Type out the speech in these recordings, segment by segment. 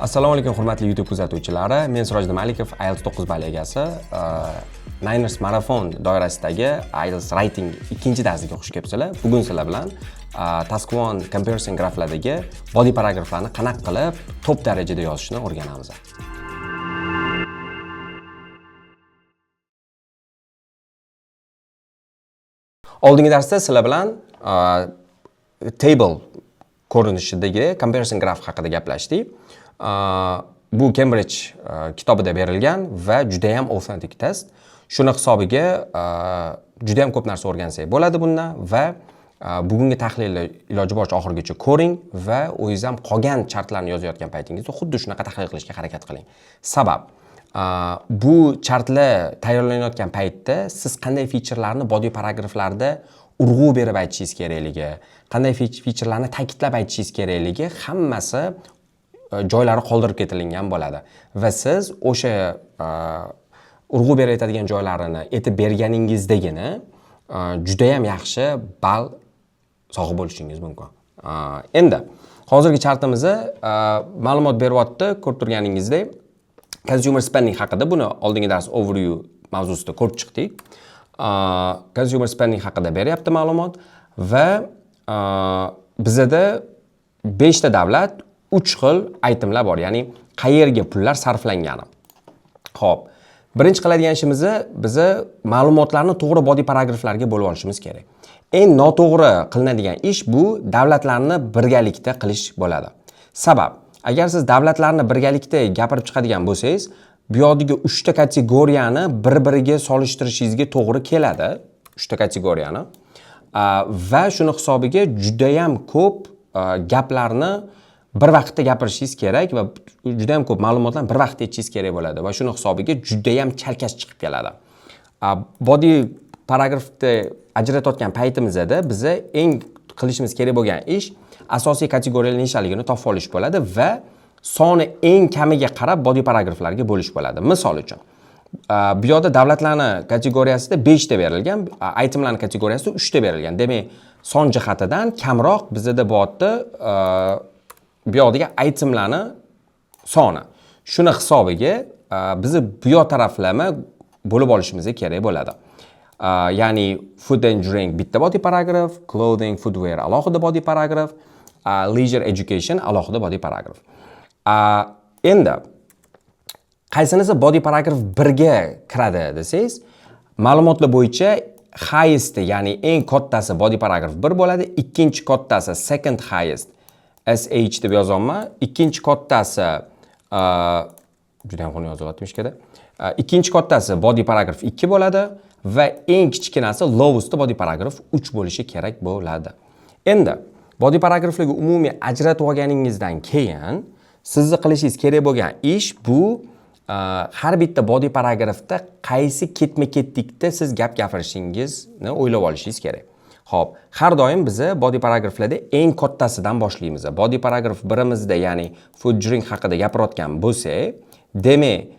Assalomu alaykum, hurmatli YouTube kuzatuvchilari. Men Sirojiddin Malikov, IELTS 9 ball egasi. Niners Marathon doirasidagi IELTS Writing ikkinchi darsiga xush kelibsizlar. Bugun sizlar bilan Task 1 comparison graflardagi body paragraflarni qanaqa qilib top darajada yozishni o'rganamiz. Oldingi darsda sizlar bilan table ko'rinishidagi comparison graf haqida gaplashdik. Bu Cambridge kitobida berilgan va juda ham authentic test. Shuni hisobiga juda ham ko'p narsa o'rgansak bo'ladi bundan va bugungi tahlilni iloji boricha oxirigacha ko'ring va o'zingiz ham qolgan chartlarni yozayotgan paytingizda xuddi shunaqa tahlil qilishga harakat qiling. Sabab, bu chartlar tayyorlanayotgan paytda siz qanday featurelarni body paragraflarda urg'u berib aytishingiz kerakligi, qanday featurelarni ta'kidlab aytishingiz kerakligi hammasi joylari qoldirib ketilingan bo'ladi va siz o'sha urg'u berib aytadigan joylarini aytib berganingizdagina juda ham yaxshi ball sohib bo'lishingiz mumkin. Endi hozirgi chartimizni ma'lumot beryapti, ko'rib turganingizdek, consumer spending haqida. Buni oldingi dars overview mavzusida ko'rib chiqdik. Consumer spending haqida beryapti ma'lumot va bizada 5 ta davlat, 3 xil itemlar bor, ya'ni qayerga pullar sarflangani. Xo'p, birinchi qiladigan ishimizni biza ma'lumotlarni to'g'ri body paragraflarga bo'lib olishimiz kerak. Eng noto'g'ri qilinadigan ish bu davlatlarni birgalikda qilish bo'ladi. Sabab, agar siz davlatlarni birgalikda gapirib chiqadigan bo'lsangiz, bu yoqdagi 3 ta kategoriyani bir-biriga solishtirishingizga to'g'ri keladi, 3 ta kategoriyani. Va shuni hisobiga juda ham ko'p gaplarni bir vaqtda gapirishingiz kerak va juda ham ko'p ma'lumotlarni bir vaqtda aytishingiz kerak bo'ladi va shuni hisobiga juda ham chalkash chiqib keladi. Body paragrafni ajratayotgan paytimizda biza eng qilishimiz kerak bo'lgan ish asosiy kategoriyalar nechaligini topib olish bo'ladi va soni eng kamiga qarab body paragraflarga bo'lish bo'ladi. Misol uchun, bu yoqda davlatlarni kategoriyasida 5 ta berilgan, itemlarni kategoriyasida 3 ta berilgan. Demak, son jihatidan kamroq bizada bo'lyapti, bu yoqdagi itemlarni soni. Shuni hisobiga bizni bu yoq taraflama bo'lib olishimiz kerak bo'ladi. Ya'ni food and drink bitta body paragraph, clothing, footwear alohida body paragraph, leisure, education alohida body paragraph. Endi qaysinisi body paragraph birga kiradi desangiz, ma'lumotlar bo'yicha highest, ya'ni eng kattasi body paragraph 1 bo'ladi, ikkinchi kattasi second highest SH deb yozyapman, ikkinchi kattasi, juda ham xunuk yozyapti mishkada. Ikkinchi kattasi body paragraph 2 bo'ladi va eng kichkinasi lowest body paragraph 3 bo'lishi kerak bo'ladi. Endi body paragraflarga umumiy ajratib olganingizdan keyin sizni qilishingiz kerak bo'lgan ish bu har bitta body paragrafda qaysi ketma-ketlikda siz gap gapirishingizni o'ylab olishingiz kerak. Xo'p, har doim biz body paragraflarda eng kattasidan boshlaymiz. Body paragraf birimizda, ya'ni food drink haqida gapirayotgan bo'lsak, demak,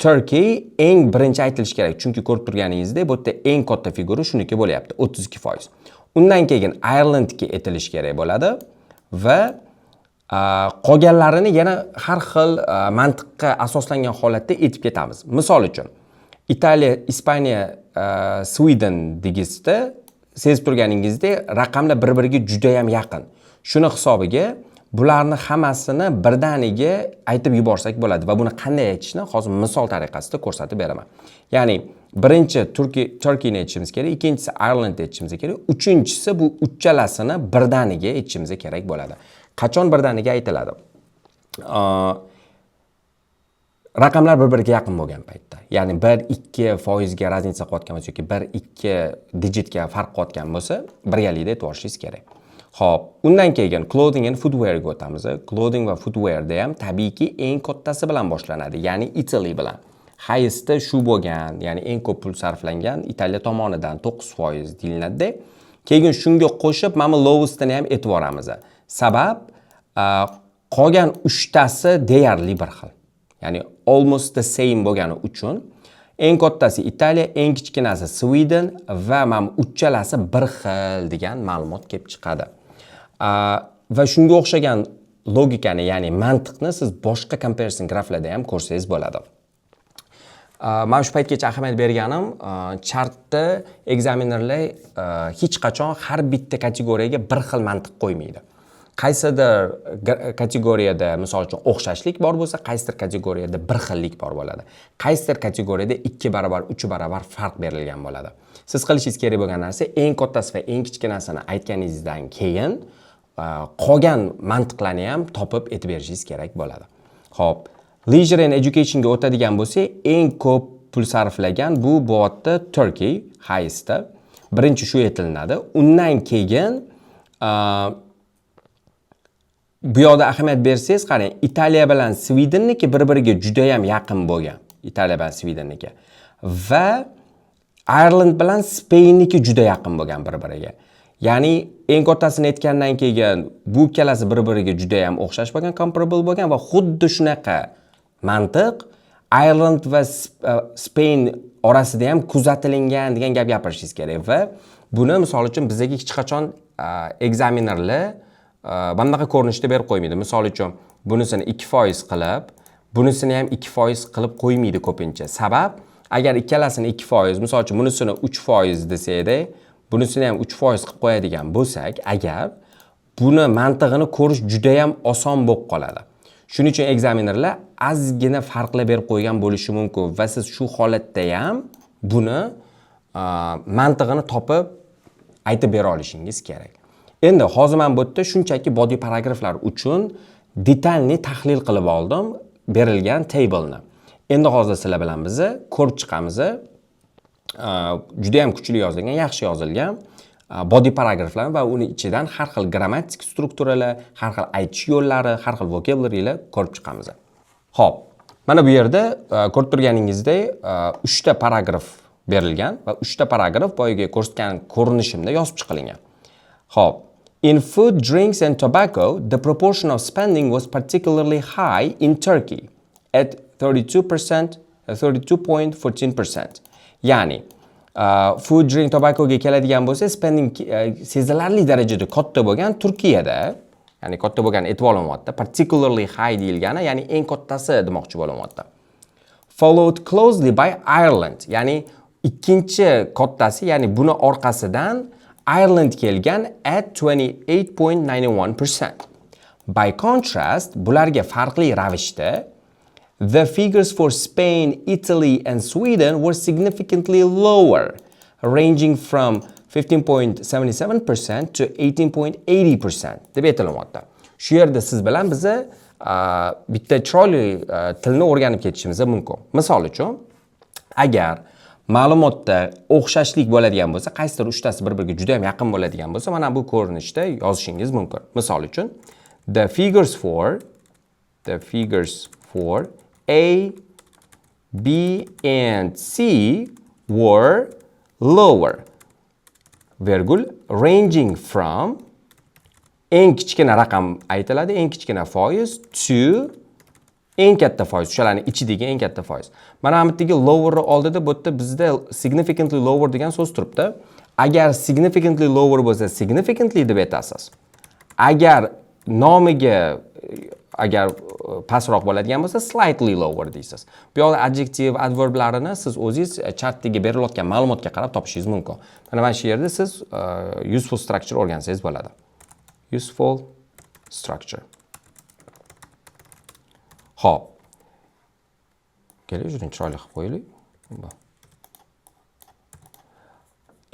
Turkey eng birinchi aytilishi kerak, chunki ko'rib turganingizdek, bu yerda eng katta figura shuniki bo'lyapti, 32%. Undan keyin Irelandga aytilishi kerak bo'ladi va qolganlarini yana har xil mantiqqa asoslangan holatda aytib ketamiz. Misol uchun, Italiya, Ispaniya, Sweden degisida sezib turganingizdek, raqamlar bir-biriga juda ham yaqin. Shuni hisobiga bularni hammasini birdaniga aytib yuborsak bo'ladi va buni qanday aytishni hozir misol tariqasida ko'rsatib beraman. Ya'ni birinchi Turkiyni aytishimiz kerak, ikkinchisi Irelandni aytishimiz kerak, uchinchisi bu uchalasini birdaniga aytishimiz kerak bo'ladi. Qachon birdaniga aytiladi? Raqamlar bir-biriga yaqin bo'lgan paytda. Ya'ni 1-2 foizga razница qilayotgan bo'lsa yoki 1-2 digitga farq qilayotgan bo'lsa, birgalikda aytib olishingiz kerak. Xo'p, undan keyin clothing and footwear ga o'tamiz. Clothing va footwearda ham tabiiyki eng kattasi bilan boshlanadi, ya'ni Italy bilan. Highestda shu bo'lgan, ya'ni eng ko'p pul sarflangan Italiya tomonidan 9% deyiladi. Keyin shunga qo'shib mana bu lowestini ham aytib yuboramiz. Sabab, qolgan uchtasi deyarli bir xil. Ya'ni almost the same bo'lgani uchun eng kattasi Italiya, eng kichkinasi Sweden va mana bu uchalasi bir xil degan ma'lumot kelib chiqadi. Va shunga o'xshagan logikani, ya'ni mantiqni siz boshqa comparison graflarda ham ko'rsangiz bo'ladi. Man shu paytgacha ahamiyat berganim, chartda экзаменер lar hech qachon har bitta kategoriyaga bir xil mantiq qo'ymaydi. Qaysidir kategoriyada, misol uchun, o'xshashlik bor bo'lsa, qaysidir kategoriyada bir xillik bor bo'ladi, qaysidir kategoriyada 2 barobar, 3 barobar farq berilgan bo'ladi. Siz qilishingiz kerak bo'lgan narsa, eng kattasi va eng kichkinasini aytganingizdan keyin qolgan mantiqlarni ham topib aytib berishingiz kerak bo'ladi. Ho'p, leisure and educationga o'tadigan bo'lsak, eng ko'p pul sarflagan bu bo'lyapti Turkey, highestda. Birinchi shu aytilinadi. Undan keyin bu yoqda ahamiyat bersangiz, qarang, Italiya bilan Swedenniki bir biriga judayam yaqin bo'lgan, Italiya bilan Swedenniki va Ireland bilan Spainniki juda yaqin bo'lgan bir biriga. Ya'ni eng kattasini aytgandan keyin bu ikkalasi bir biriga judayam o'xshash bo'lgan, comparable bo'lgan va xuddi shunaqa mantiq Ireland va Spain orasida ham kuzatilingan degan gap gapirishingiz kerak. Va buni, misol uchun, bizaga hech qachon экзаменер lar mana bunaqa ko'rinishda berib qo'ymaydi. Misol uchun, bunisini 2% qilib, bunisini ham 2% qilib qo'ymaydi ko'pincha. Sabab, agar ikkalasini 2%, misol uchun, bunisini 3% desakda, bunisini ham 3% qilib qo'yadigan bo'lsak agar, buni mantig'ini ko'rish judayam oson bo'lib qoladi. Shuning uchun экзаменер lar ozgina farqlar berib qo'ygan bo'lishi mumkin va siz shu holatda ham buni mantig'ini topib aytib bera olishingiz kerak. Endi hozir man bu yerda shunchaki body paragraflar uchun детальный tahlil qilib oldim berilgan tableni. Endi hozir sizlar bilan bizni ko'rib chiqamiz. Juda ham kuchli yozilgan, yaxshi yozilgan body paragraflar va uni ichidan har xil grammatik strukturalar, har xil aytish yo'llari, har xil vocabularylar ko'rib chiqamiz. Xo'p, mana bu yerda ko'rib turganingizdek, uchta paragraf berilgan va uchta paragraf boyagi ko'rsatgan ko'rinishimda yozib chiqilingan. Xo'p, in food, drinks and tobacco, the proportion of spending was particularly high in Turkey at 32%, 32.14%. Ya'ni food, drink, tobacco ga keladigan bo'lsa, spending sezilarli darajada katta bo'lgan Turkiyada, ya'ni katta bo'lgan aytib olinyapti. Particularly high deyilgani, ya'ni eng kattasi demoqchi bo'linyapti. Followed closely by Ireland, ya'ni ikkinchi kattasi, ya'ni buni orqasidan Ireland kelgan at 28.91%. By contrast, bularga farqli ravishda, the figures for Spain, Italy and Sweden were significantly lower, ranging from 15.77% to 18.80% deb aytilyapti. Shu yerda siz bilan biza bitta chiroyli tilni o'rganib ketishimiz mumkin. Misol uchun, agar ma'lumotda o'xshashlik bo'ladigan bo'lsa, qaysidir uchtasi bir-biriga juda ham yaqin bo'ladigan bo'lsa, mana bu ko'rinishda yozishingiz mumkin. Misol uchun, the figures for A, B and C were lower, vergul, ranging from, eng kichkina raqam aytiladi, eng kichkina foiz, to eng katta foiz, o'shalarni ichidagi eng katta foiz. Mana bu yerdagi lowerni oldida bu yerda bizda significantly lower degan so'z turibdi. Agar significantly lower bo'lsa, significantly deb aytasiz. Agar nomiga agar pastroq bo'ladigan bo'lsa, slightly lower deysiz. Bu yoqda adjektiv, adverblarini siz o'zingiz chartdagi berilayotgan ma'lumotga qarab topishingiz mumkin. Mana shu yerda siz useful structure o'rgansangiz bo'ladi. Useful structure. Xo'p. Keling, shuni chiroyli qilib qo'yaylik. Bu.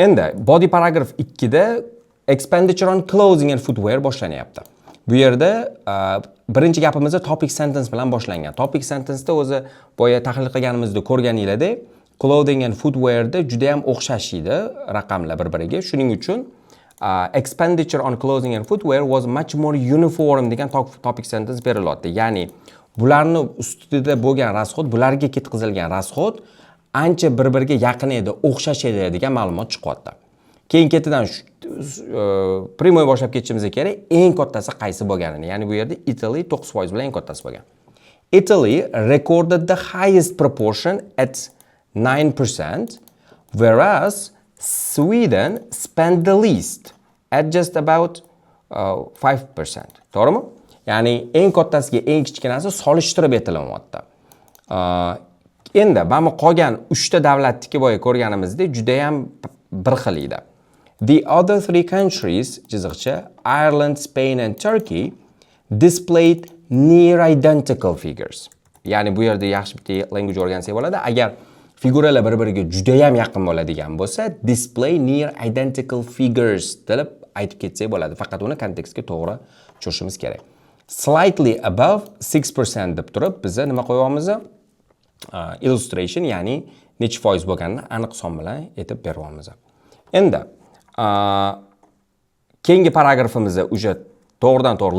Endi body paragraph 2 da expenditure on clothing and footwear boshlanyapti. Bu yerda birinchi gapimiz topic sentence bilan boshlangan. Topic sentenceda o'zi boya tahlil qilganimizda ko'rganinglardek, clothing and footwearda juda ham o'xshash edi raqamlar bir-biriga. Shuning uchun expenditure on clothing and footwear was much more uniform degan topic sentence berilyapti. Ya'ni bularni ustida bo'lgan расход, bularga ketkazilgan расход ancha bir-biriga yaqin edi, o'xshash edi degan ma'lumot chiqyapti. Keyin ketidan прямой boshlab ketishimiz kerak, eng kattasi qaysi bo'lganini. Ya'ni bu yerda Italy 9% bilan eng kattasi bo'lgan. Italy recorded the highest proportion at 9%, whereas Sweden spent the least at just about 5%. To'g'rimi? Ya'ni eng kattasiga eng kichkinasi solishtirib aytilyapti. Endi mana bu qolgan uchta davlatniki, boya ko'rganimizdek, judayam bir xil edi. The other three countries, chiziqcha, Ireland, Spain and Turkey displayed near identical figures. Ya'ni bu yerda yaxshi bitta language o'rgansak bo'ladi. Agar figuralar bir-biriga judayam yaqin bo'ladigan bo'lsa, display near identical figures deb aytib ketsak bo'ladi. Faqat uni kontekstga to'g'ri tushirishimiz kerak. Slightly above 6% deb turib, biza nima qo'yyapmiz? Illustration, ya'ni necha foiz bo'lganini aniq son bilan aytib beryapmiz. Endi keyingi paragrafimiz уже to'g'ridan to'g'ri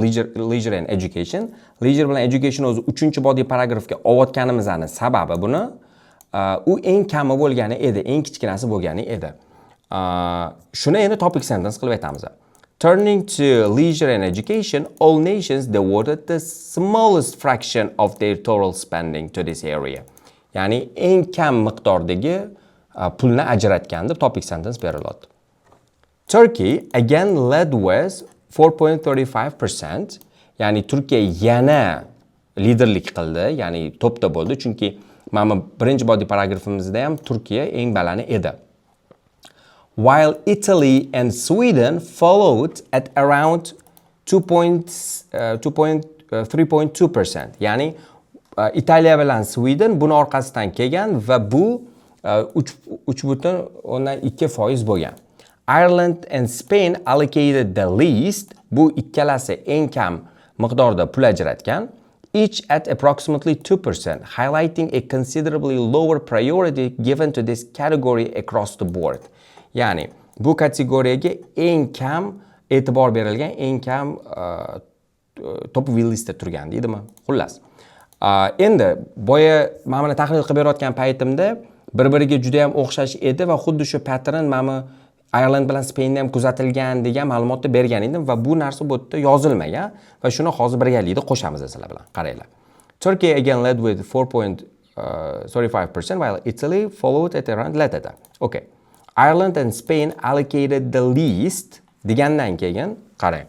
leisure and education. Leisure bilan education o'zi uchinchi body paragrafga olayotganimizni sababi buni u eng kami bo'lgani edi, eng kichkinasi bo'lgani edi. Shuni endi topic sentence qilib aytamiz. Turning to leisure and education, all nations devoted the smallest fraction of their total spending to this area. Ya'ni eng kam miqdordagi pulni ajratgan deb topic sentence beriladi. Turkey again led with 4.35%, ya'ni Turkiya yana liderlik qildi, ya'ni topda bo'ldi, chunki mana bu birinchi body paragrafimizda ham Turkiya eng balandi edi. While Italy and Sweden followed at around 2.3.2%. Ya'ni Italiya bilan Sweden buni orqasidan kelgan va bu 3,2% bo'lgan. Ireland and Spain allocated the least. Bu ikkalasi eng kam miqdorda pul ajratgan. Each at approximately 2%, highlighting a considerably lower priority given to this category across the board. Ya'ni bu kategoriyaga eng kam e'tibor berilgan, eng kam top listda turgan deydimi? Xullas. Endi boya mana buni tahlil qilib berayotgan paytimda bir-biriga juda ham o'xshash edi va xuddi shu pattern mana bu Ireland bilan Spainda ham kuzatilgan degan ma'lumotni bergan edim va bu narsa bu yerda yozilmagan va shuni hozir birgalikda qo'shamiz sizlar bilan. Qaranglar. Turkey again led with 4.35%, while Italy followed at around letata. Okay. Ireland and Spain allocated the least degandan keyin qarang.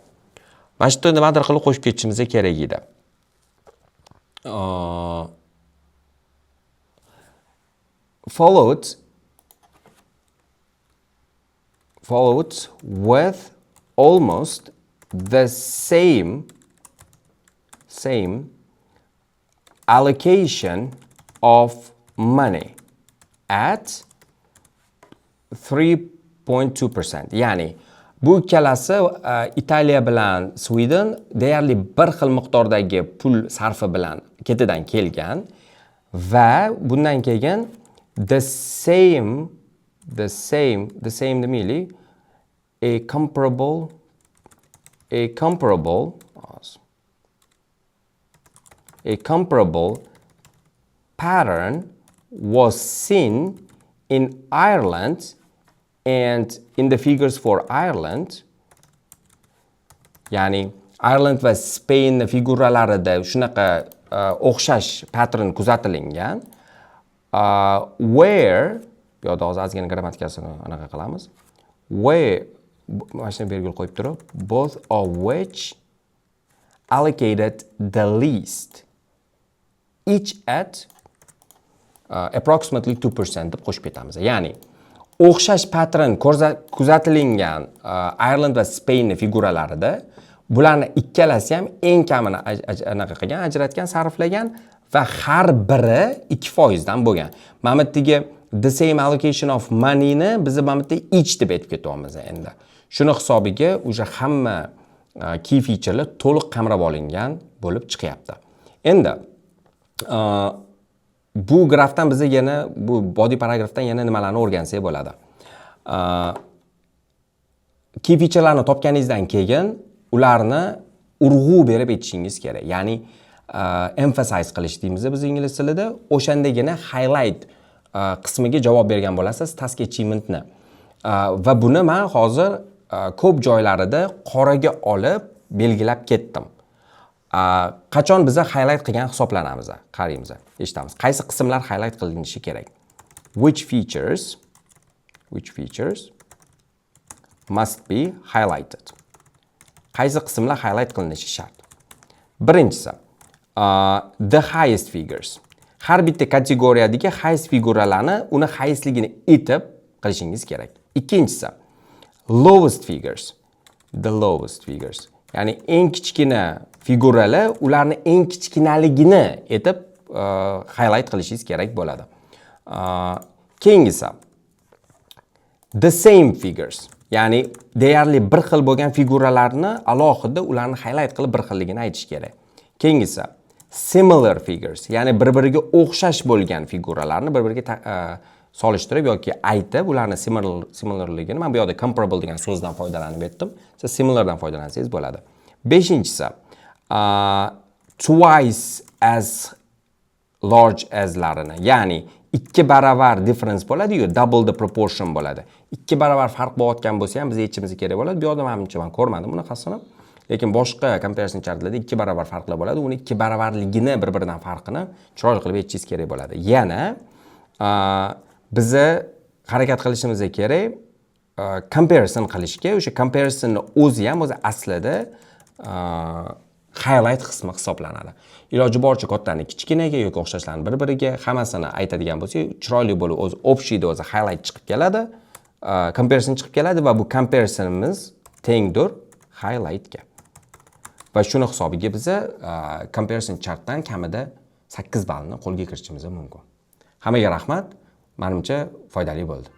Mana shu yerda nimadir qilib qo'shib ketishimiz kerak edi. Followed with almost the same allocation of money at 3.2%. Ya'ni bu ikkalasi, Italiya bilan Sweden deyarli bir xil miqdordagi pul sarfi bilan ketidan kelgan va bundan keyin the same demaylik, a comparable pattern was seen in Ireland and in the figures for Ireland. Ya'ni Ireland va Spain figuralarida shunaqa o'xshash pattern kuzatilingan, where bu yoqda hozir ozgina grammatikasini anaqa qilamiz, where mana shuni belgili qo'yib turib, both of which allocated the least, each at approximately 2% deb qo'shib ketamiz. Ya'ni o'xshash pattern kuzatilingan Ireland va Spain figuralarida bularni ikkalasi ham eng kamini anaqa qilgan, ajratgan, sarflagan va har biri 2% dan bo'lgan. Mana bu yerdagi the same allocation of moneyni biz mana bu yerda each deb aytib ketyapmiz endi. Shuni hisobiga уже hamma key featurelar to'liq qamrab olingan bo'lib chiqyapti. Endi bu grafdan biza yana, bu body paragrafdan yana nimalarni o'rgansak bo'ladi? Key featurelarni topganingizdan keyin ularni urg'u berib aytishingiz kerak. Ya'ni emphasize qilish deymiz biz ingliz tilida. O'shandagina highlight qismiga javob bergan bo'lasiz task achievementni. Va buni men hozir ko'p joylarida qoraga olib belgilab ketdim. Qachon biza highlight qilgan hisoblanamiz? Qaraymiz, eshitamiz. Qaysi qismlar highlight qilinishi kerak? Which features must be highlighted? Qaysi qismlar highlight qilinishi shart? Birinchisi, the highest figures. Har bitta kategoriyadagi highest figuralarni, uni highestligini aytib qilishingiz kerak. Ikkinchisi, lowest figures. The lowest figures. Ya'ni eng kichkina figuralar, ularni eng kichkinaligini aytib highlight qilishingiz kerak bo'ladi. Keyingisi, the same figures. Ya'ni deyarli bir xil bo'lgan figuralarni alohida ularni highlight qilib, bir xilligini aytish kerak. Keyingisi, similar figures, ya'ni bir-biriga o'xshash bo'lgan figuralarni bir-biriga solishtirib yoki aytib, ularni similarligini. Men bu yoqda comparable degan so'zdan foydalanib aytdim. Siz similardan foydalansangiz bo'ladi. Beshinchisi, twice as large as'larini, ya'ni 2 baravar difference bo'ladi-yu, double the proportion bo'ladi. 2 baravar farq bo'layotgan bo'lsa ham, biz aytishimiz kerak bo'ladi. Bu yoqda manimcha man ko'rmadim bunaqasini. Lekin boshqa comparison chartlarda 2 baravar farqlar bo'ladi. Uni 2 baravarligini, bir-biridan farqini chiroyli qilib aytishingiz kerak bo'ladi. Yana biza harakat qilishimiz kerak comparison qilishga. O'sha comparisonni o'zi ham o'zi aslida highlight qismi hisoblanadi. Iloji boricha kattani kichkinaga yoki o'xshashlarni bir-biriga, hammasini aytadigan bo'lsak, chiroyli bo'lib o'zi общий da o'zi highlight chiqib keladi, comparison chiqib keladi va bu comparisonimiz tengdir highlightga. Va shuni hisobiga biza comparison chartdan kamida 8 ballni qo'lga kiritishimiz mumkin. Hammaga rahmat. Manimcha, foydali bo'ldi.